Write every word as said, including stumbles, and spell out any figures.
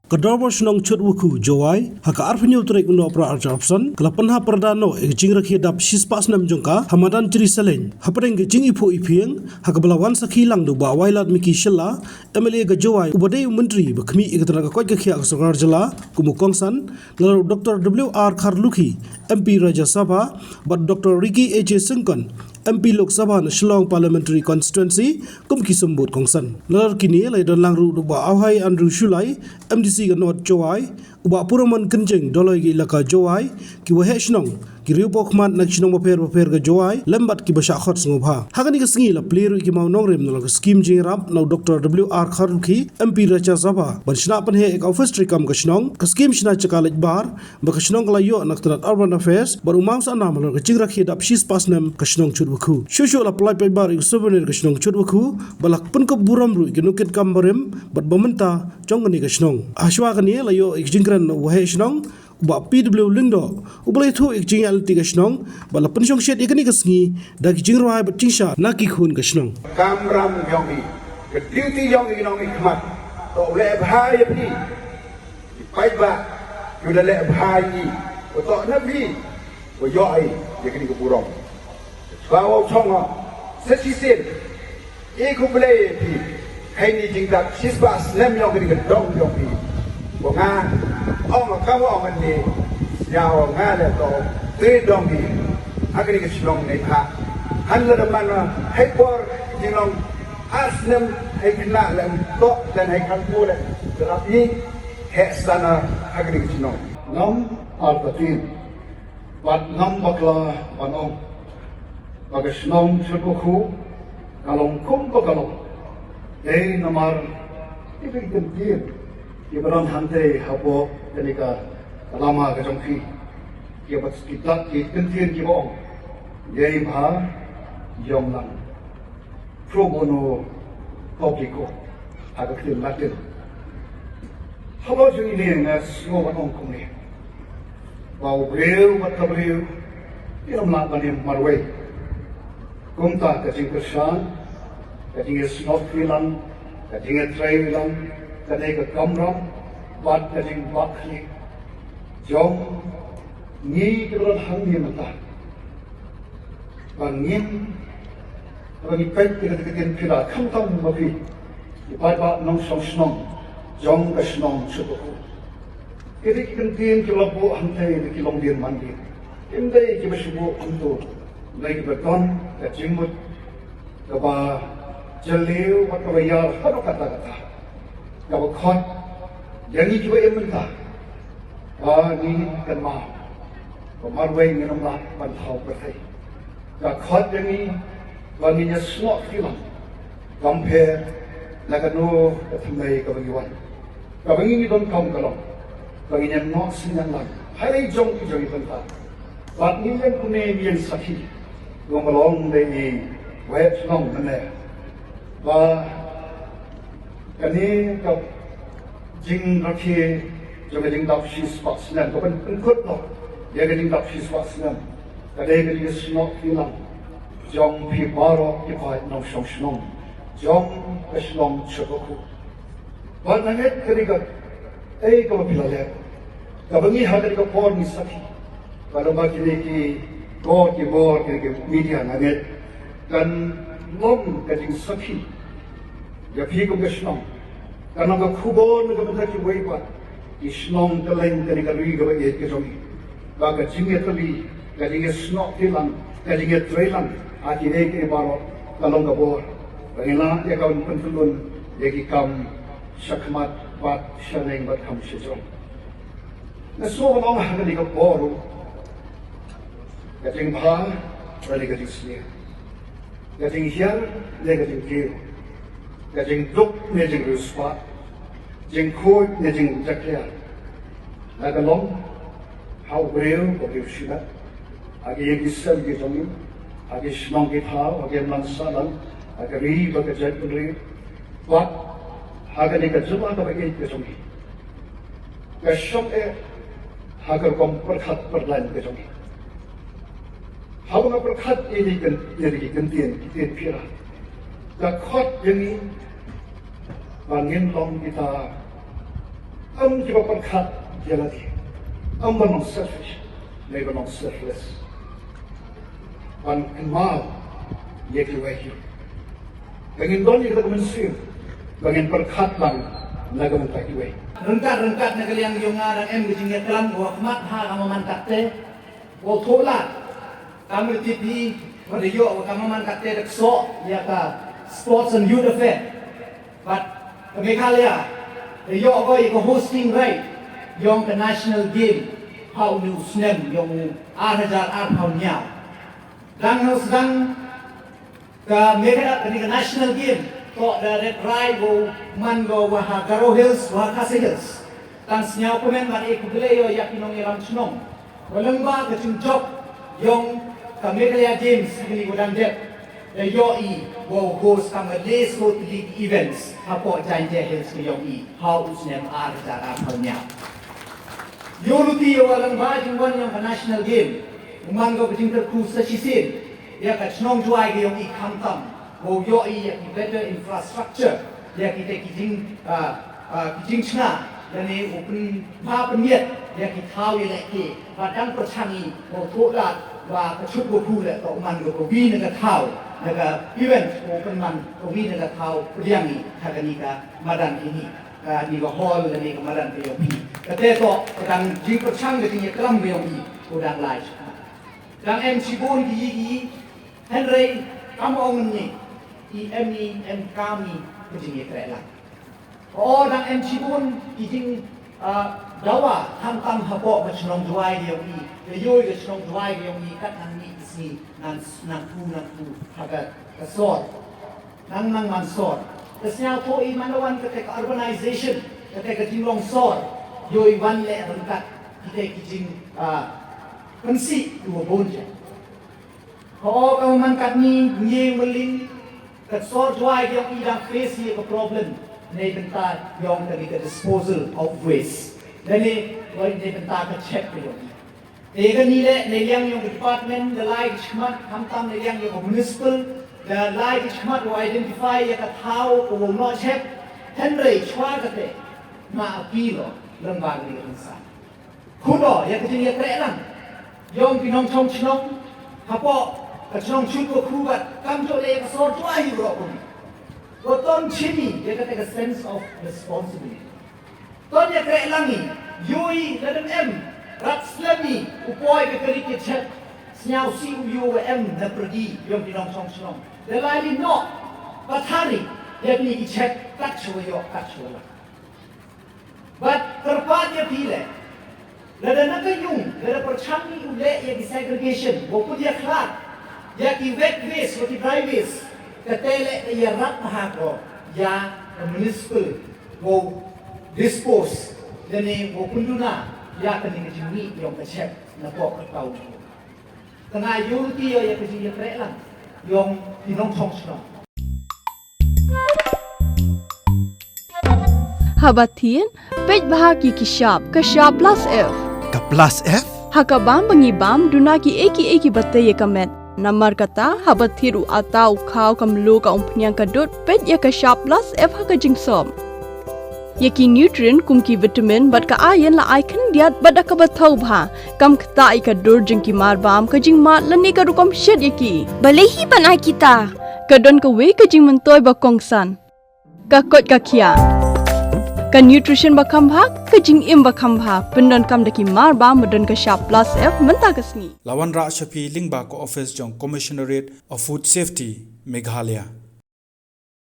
Ka Dorbar Shnong Chutwakhu, Jowai, ha ka arphew hynñiew tarik u Nohprah arhajar arphew san, ka la pynhap pyrda noh ïa ka jingrakhe dap shispah snem jong ka ha madan Jri Seleng, hapdeng ka jingiphuh iphieng ha kaba la wan sakhi lang da u Bah Wailadmiki Shylla, M L A ka Jowai, uba dei u Myntri ba khmih ïa ka tnat ka koit ka khiah ka Sorkar Jylla kum u kongsan, nalor u Doctor W R Kharlukhi, M P Rajya Sabha, bad Doctor Ricky A J Syngkon, M P Lok Sabha na Shillong Parliamentary Constituency, kum ki symbud kongsan. Nalor kine la ïadon lang ruh da u Bah Awhai Andrew Shullai, M D C ka North Jowai, u Bah Puramon Kynjeng, Dolloi ka Elaka Jowai, ki waheh shnong, ki riewpawkhmat na ki shnong bapher bapher ka Jowai, lem bad kiba shah khot sngewbha. Ha kane ka sngi la plie ruh ïa ki mawnongrim nalor ka skhim jingïarap na u Doctor W R Kharlukhi, M P Rajya Sabha, ban shna pynheh ïa ka ophis treikam ka shnong, ka skhim shna jaka leit bar, ba ka shnong ka la ïoh na ka tnat Urban Affairs, bad u mawsynei halor ka jingrakhe dap shispah snem ka shnong Chutwakhu. Shuh shuh la pyllait paidbah ïa u souvenir ka shnong Chutwakhu, bad la pynkup burom ruh ïa ki nongkitkam barim bad ba mynta jong kane ka shnong. Hashwa kane la ïoh ïa ka jingkren na u waheh shnong, u Bah P W Lyngdoh, uba la ïathuh ïa ka jingïaid lynti ka shnong, bad la pynshongshit ïa kane ka sngi da ki jingrwai bad jingshad na ki khun ka shnong. Kamram jong i, ka duty jong i nongmihkhmat, to leh bha ïa phi. Ki paidbah, ki da leh bha ïa ngi. Ba toh na phi, ba ïoh ïa kane ka burom. Ba u chong o, sa shisien, i khublei ïa phi. Kheini jingdap shispah snem jong kane ka dong jong phi. Ba nga ong, kam ong ane, sñiaw nga leh to, te dong hi. Ha kane ka shnong ne pha. Han la da man o, hei por jinglong ar snem, hei khynnah leh to, lane hei khatduh leh, da rap i, heh sana ha kane ka shnong. Ngam artatien bad ngam bakla ban ong ba ka shnong Chutwakhu ka long kumba ka long, dei namar ïa ki kyntien kiba don hangtei hapoh kane ka lama ka jong phi, kiba ki dak ki kyntien kiba ong, ïa i bha ïong lang. Pro bono publico, ha ka ktien Latin. Halor jong ine nga sngew ban ong kumne, ba u briew bad ka briew kin ym lah ban im marwei. Kumta ka jingkyrshan, ka jingïasnoh kti lang, ka jingïatrei lang, ka dei ka kamram bad ka jingbakla jong ngi kiba don hangne mynta. Ba ngin, ba ngi peit ïa kata ka ktien phi la khamtam ma phi, ki paidbah nongshong shnong jong ka shnong Chutwakhu. Ki dei ki kyntien kiba la buh hangtei da ki longdien mandien. Kim dei kiba shu buh hangto, dei kiba don ka jingmut kaba jylliew bad kaba ïar haduh katta katta, kaba khot ïa ngi kiba im mynta ba ngin kynmaw ba marwei ngin ym lah ban thaw pyrthei. Ka khot ïa ngi ba ngin ïasnoh kti lang, kam pher na kano ka thymmei kaba ngi wan. Kaba ngi ngi donkam ka long ba ngin ïa noh synñiang lang ha la i jong i jong i bynta. Bad ngi ïeng kumne, ngi ïeng sakhi, long ba long dei i waheh shnong mynne, ba kane ka jingrakhe jong ka jingdap shispah snem, ka pyn-, pynkut noh ïa ka jingdap shispah snem, ka dei ka jingïasnoh kti lang jong phi baroh ki paid nongshong shnong jong ka shnong Chutwakhu. Bad nga ngeit kane ka, ei, kaba phi la leh, kaba ngi ha kane ka por ngi sakhi, bad lyngba kine ki kor ki bor, kine ki media, nga ngeit kan long ka jingsakhi ïa phi kum ka shnong, kan long ka khubor na ka bynta kiwei pat ki shnong kylleng kane ka ri kaba ïeit ka jong ngi, ba ka jingïatylli, ka jingïasnoh kti lang, ka jingïatreilang ha kine kiei baroh ka long ka bor ba ngin lah ïa ka ban pyntyllun ïa ki kam shakhmat bad shaneng bad kam shajrong. Nga sngew ban ong ha kane ka por ruh, ka jingbha lane ka jingsniew, ka jinghiar ne ka jingkiew, ka jingduk ne jingriewspah, jingkhuid ne jingjakhlia, la ka long ha u briew bad u briew shimet, ha ki ïing ki sem ki jong ngi, ha ki shnong ki thaw, ha ki ïingmane sahlang, ha ka ri bad ka jaitbynriew, bad ha kane ka jylla kaba ïeit ka jong ngi. Ka shong eh ha ka rukom pyrkhat pyrlain ka jong ngi. Haba nga pyrkhat ïa kine ki kyntien, ki ktien phira, ka khot ïa ngi ba ngin long kita Ym kiba pyrkhat ïa lade. Ym ban long selfish, ne ban long selfless. Ban kynmaw ïa kiwei hi. Ba ngin don ïa kata ka mynsiem ba ngin pyrkhat lang na ka bynta kiwei. Ryngkat ryngkat na ka liang jong nga dang em ka jingïaklam, wa khmat ha ka maman katte. Wa thoh lad. Kam ri tipi wa da ïoh wa ka maman katte da ksoh ïa ka Sports and Youth Affair. Bad ka Meghalaya da ïoh ko ïa ka hosting right yong ka National Game ha u ni u snem yong u ar hajar arphew hynñiew. Dang ha u sdang ka Meghalaya kani ka National Game to da red rai go man go wa ha Garo Hills wa ha Khasi Hills. Tang sñiaw kmen bad e khublei ïa ki nongïalam chnong. Wa lyngba ka jingjop yong ka Meghalaya Games kini ko dang dep. Da ïoh i wow host ka ma le so tylli ki events hapoh Jaintia Hills ka yong i ha u snem ar hajar arphew hynñiew. Ïoh luti ïa wa lyngba jingwan yong ka National Game. U man ko ka jingkyrkhu sa shisien ïa ka chnong Jowai ka yong i khamtam wow ïoh i ïa ki better infrastructure ïa ki te ki jing ah, ah, ki jingchna lane u pynbha pynmiat ïa ki thaw ïalehke. Bad dang pyrshang i wow thoh lad wa ka chut ka khu leh to u man ka wi na ka thaw na ka event u pynman ka wi na ka thaw pdiang i ha kani ka madan kini kani ka hall lane ka madan ka yong i. Kate to ka dang jingpyrshang ka jingïaklam ka yong i u dang lai. Dang em shibun ki yi ki yi. Hynrei kam ong ni i em i em kam i ka jingïatreh lang. O dang em shibun ki jing ah, dawa khamtam hapoh ka chnong Jowai ka yong i. Ka yoi ka chnong Jowai ka yong i kat nang ni ki sngi nang nang ku nang ku ha ka ka sor. Nang nang man sor. Ka sñiaw thoh i man da wan kate ka urbanization kate ka jinglong sor. Yoi wan leh ryngkat kite ki jing ah, pynsih tu wa bun je. Ho ka man katni ngi mling ka sor Jowai yong i dang face ïa ka problem. Nei bynta yong ka ni ka disposal of waste. Lane wai nei bynta ka chep ka yong i. Te ka ni le nei liang yong ka department da lai ka chmat khamtam nei liang yong ka municipal da lai ka chmat wa identify ïa ka thaw ka wong no chep. Hynrei chwa kate ma apilo lem ba ka ni ka insan. Khudo ïa ka jingïatreh lang yong ki nongchong chnong hapoh ka chnong chut ka khu bad kam jooh leh ïa ka sor Jowai hi bro kuni. Ko ton chini ïa kata ka sense of responsibility. Ton ïatreh lang i yui la dem em rat slem i u poi ka kari ki chet sñiaw si u yu wa em na pergi yong ki nongchong chnong. Da lai li nok pathari ïa kini ki chet kat chwa yok kat chwa lang. Bad kyrpad ïa phi le lada na ka yung lada pyrchang ni u leh ïa ki segregation wa pud ïa khlad ïa ki wet waste wa ki dry waste. Kate le ka ïarap ha ko ïa ka municipal wa dispose lane wa pynduna ïa ka ni ka jingmih yong ka chep na pok ka tau. Tang ai ïoh ruti ïa ka jingïatreh lang yong ki nongchong chnong. Haba thied peit bha ki ki shap ka shap plus F. Ka plus F? Ha ka bam ba ngi bam duna ki ei ki ei ki ba tei ïa ka met. Namar kata haba thied u ata u khaw ka mluh ka umphniang ka dud peit ïa ka shap plus F ha ka jingsop. Ïa ki nutrient kum ki vitamin bad ka iron la ai khyndiat bad da kaba thaw bha. Kam ktah ïa ka dur jong ki mar bam ka jingmad lane ka rukom shet ïa ki. Balei hi ban ai kita? Ka don kawei ka jingmyntoi ba kongsan. Ka koit ka khiah. Ka nutrition ba kham bha, ka jingim ba kham bha. Pyndonkam da ki mar bam ba don ka shap plus F mynta ka sngi. La wanrah sha phi lyngba ka office jong Commissionerate of Food Safety, Meghalaya.